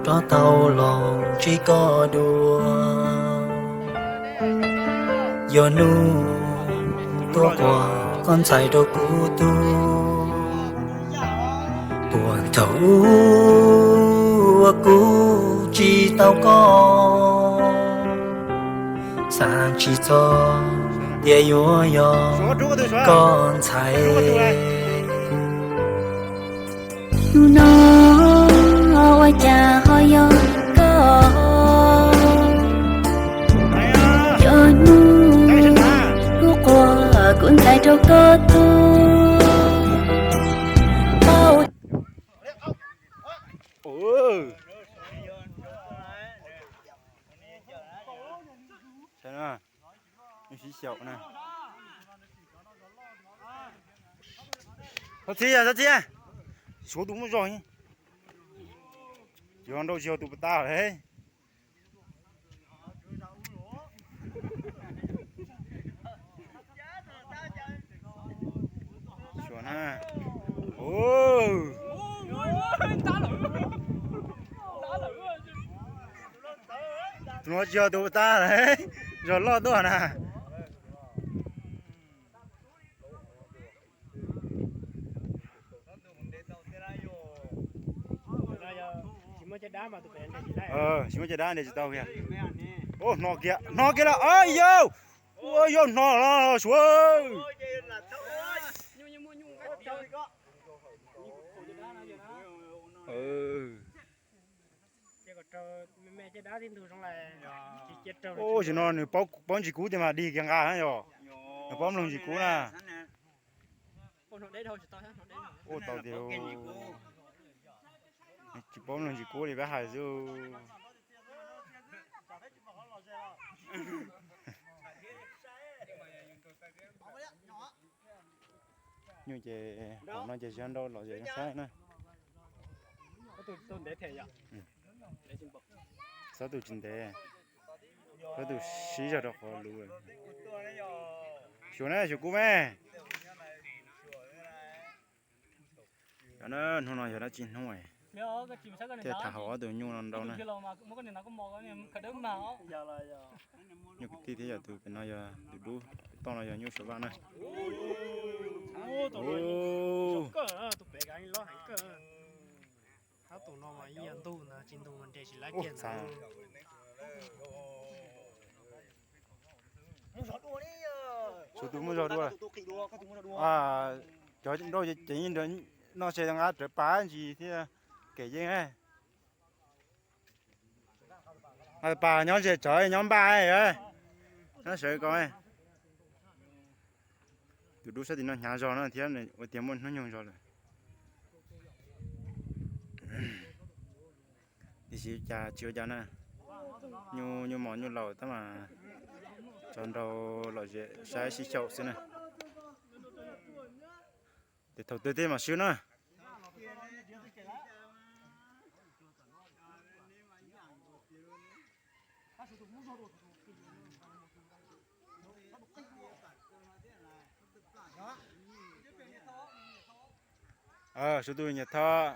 Rov tau los ntsib koj dua, yog hnub tuaj quaj koj ntxhais rau kuv tug. Puag thaum ub uas kuv tsis tau koj, xav tsis txog tias yuav yog koj ntxhais. Hnub no ua cas ho yog koj, yog hnub kuv quaj kuv ntxhais rau koj tug. Txhob txhib, txhob txhib, tsis ho nrauj tsis ho tus puas tag lawm. Tus no tsis yog tus puas tag lawm, zog loj tuaj na. Tsis muaj caj dab ntes tsis tau kiag. Hno kiag, hno kiag los yau, ua yau hno los suav. Ub, zaum no nws paub ntsis kub tiag mas dig kiag nqa na yog. Nws paub mloog ntsis kub na. Ua tau tiag, tsis paub mloog ntsis kub li peb hais xwb. Nyuj ces hom no ces tsis nrau los zem saib na. Xob tus tsis ntev, xob tus sib zog rau qhov lus. Xyuas na, xyuas kub me. Cov na, hnub no yog dab tsi hnub thiaj tham hauv ob tug nyuj no nrau na. Nyuj kwv tij thiab yog tus pem no yog tus dub, tus toj no yog nyuj Suav Vaj na. Tsuas tus muaj zog dua. Cov nrau ces noj se nqa rawv pas ntsis thiab kem yeej. Pas nyob ze tsawv nyob npaj, nyob sawv ko. Tus dub sab tim no hnyav zog no thiab ua tias muaj hnub nyoog zog lawm. Tiam sis cas tsis ua cas na, nyuj nyuj mos nyuj laus tab mas tso nrau lom zem saib sib xyaum xwb na. Ces thaum twg thiaj mam swb na. Suav tus nyiam thab.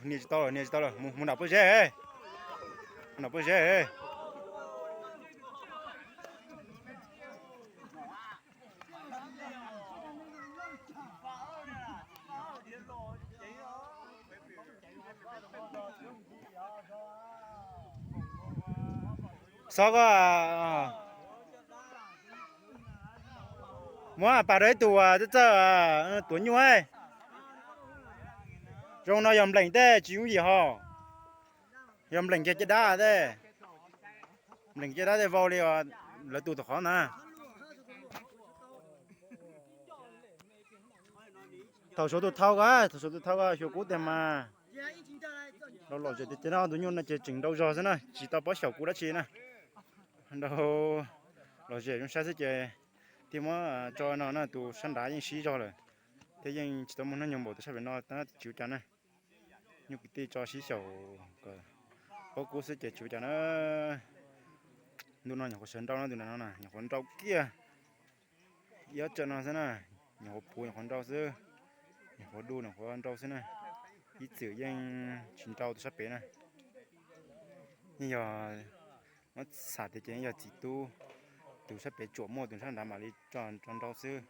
Nias tsis tau lawm, nias tsis tau lawm, mus nram pob zeb, nram pob zeb. Xob koj, muab pas rau ib tug txawj txawj tuav nyuj. Zoo no yog npleem tej tsis yooj yim ho, yog npleem kiag caj dab tej, npleem caj dab tej vau li os, lawv tus tus qhov ntag. Thaum Suav tus thau ko, thaum Suav tus thau ko xyuas kub tiag mas. Nrau lom zem tiag tiag no, tus nyuj no ces tseem nrau zog xwb na, tsis tau paub xyaum kub dab tsi na. Nrau lom zem zoo saib xwb ces thiaj muab tso no na, tus sab nrad yeej sib zog lawm, thiab yeej tsis tau muaj hnub nyoog npaum tus sab pem no tab tsis ua cas na. Nyuj kwv tij tso sib xyaum kom paub kub xwb ces tsis ua cas na. Ntu no nyuam qhuav sawv nrau na, tus no na nyuam qhuav nrau kiag ib ob tsawm no xwb na, nyuam qhuav puv nyuam qhuav nrau xwb, nyuam qhuav du nyuam qhuav nrau xwb na. Ib txwm yeej tsis nrau tus sab pem na. Yeej yog, muab xam tias ces yeej yog txiv tub, tus sab pem tsuam muaj, tus sab nrad mam li tso rau nrau xwb.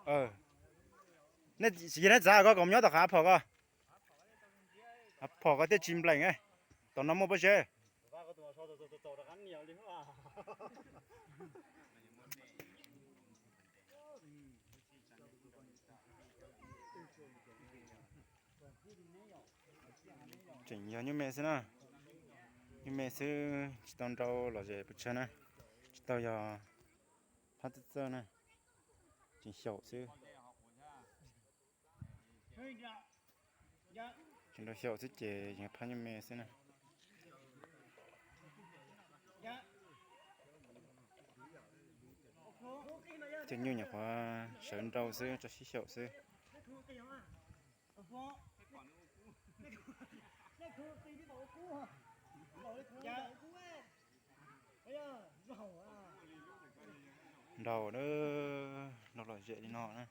Yog nej txav ko kom nyob tom qab phom ko. Phom ko thiaj tsis npleem. Tom no muaj pob zeb. Tseem yog nyuj me xwb na. Nyuj me xwb, tsis tau nrau lom zem pes tsawg na. Tsis tau yog phab txawj txawj na. Tseem xyaum xwb. Tseem nrau xyaum xwb ces yeej phab nyuj me xwb na. Tej nyuj nyuam qhuav sawv nrau xwb, tso sib xyaum xwb. Nrau, nrau lom zem li no na.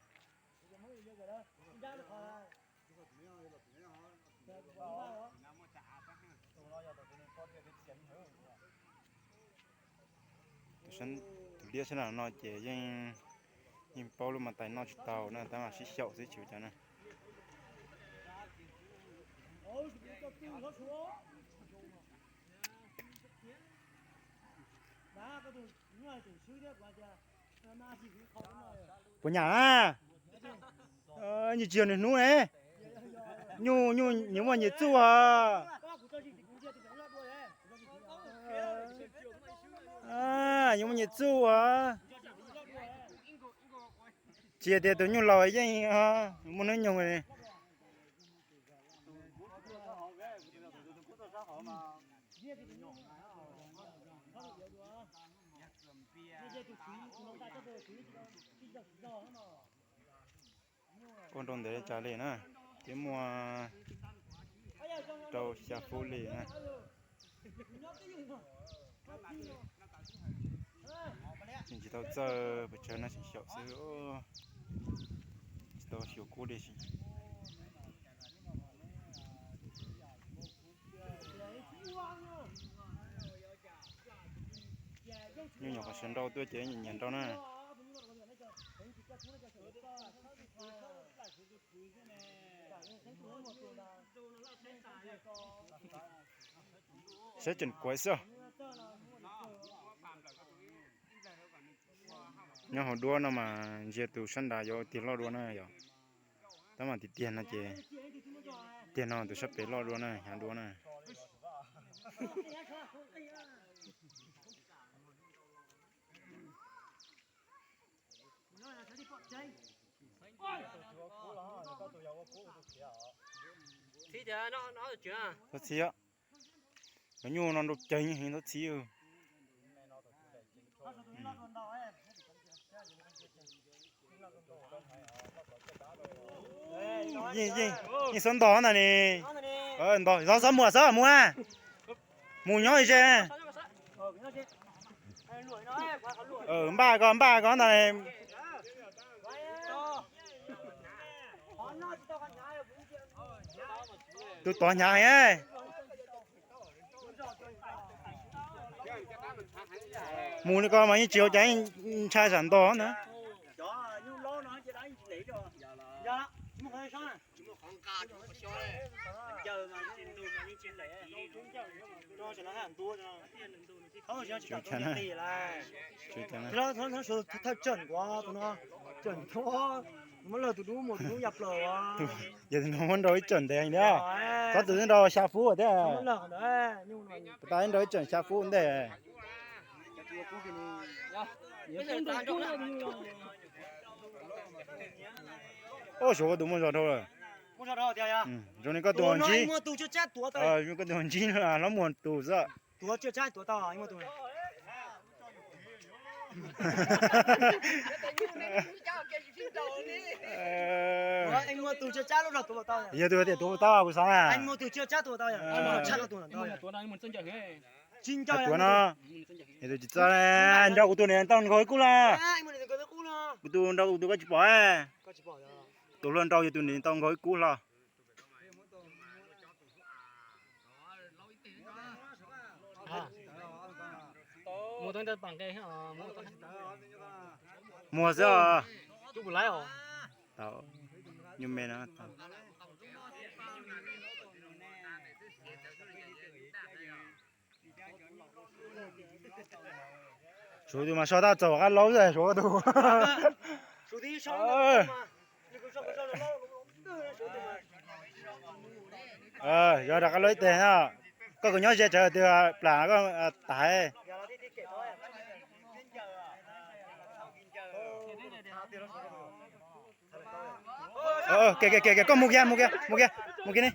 Tus liab sab nraud no ces yeej, yeej paub lub mas tais noj tsis tau na, tab mas sib xyaum xwb tsis ua cas na. Puas nyam na? Nyuj tsis yog nws hnub ne. Nyuj, nyuj nyias muaj nyias txuj os. Nyias muaj nyias txuj os. Tsis tias tus nyuj laus yeej muaj hnub nyoog li. Ua nrau ntev li cas li na, twb muaj rau xya fub li na. Tseem tsis tau txawj pes tsawg na, tseem xyaum xwb, tsis tau xyuas kub li. Nyuj nyuam qhuav sawv nrau tuaj ces nyiam nyiam nrau na. Saib tseem kuav xwb. Nyob hauv duab no mas ntsia tus sab nrad yuav tiag loj dua na yom. Tab mas tiag tiag no ces, tiag no tus sab pem loj dua na, hnyav dua na. Txhob txhib, cov nyuj no nrau ceg heev, txhob txhib. Yeej, yeej, yeej xob ntog ntag ni. Ntog, xob mus, xob mus a. Mus nyob ze. Npaj ko, npaj ko ntag. Tus tod hnyav heev. Mus li ko mas yeej tsis ua cas, ntshai tsam ntog na. Thawj tseem kuv tus no, tseem muab lawm tus dub mus tus dub ya plaws. Yog tus no muab nrau ib tseem ntev thiab. Txhob tus nrau xya fub thiab. Pas tas nrau ib tseem xya fub ntej. Ua, suav koj tus muaj zog dhau lawm. Zoo li koj tus ntsib, zoo li koj tus ntsib hlob muag tus xwb. Yog tus tias tuav tau kuv xav na. Tuav no. Tus tsis txawj, nrau kuv tus niam ntau nkaus ib kub hlo. Kuv tus nrau kuv tus koj tsis pom. Tus hluas nrau yus tus niam ntau nkaus ib kub hlo. Muag xwb os. Nyuj me no. Suav tus mas so tab txaus qab laub xwb suav tus. Yog rov qab laub ib teg no. Koj kov nyob ze tsawv twg plam koj tag. Koj mus kiag, mus kiag, mus kiag, mus kiag ne.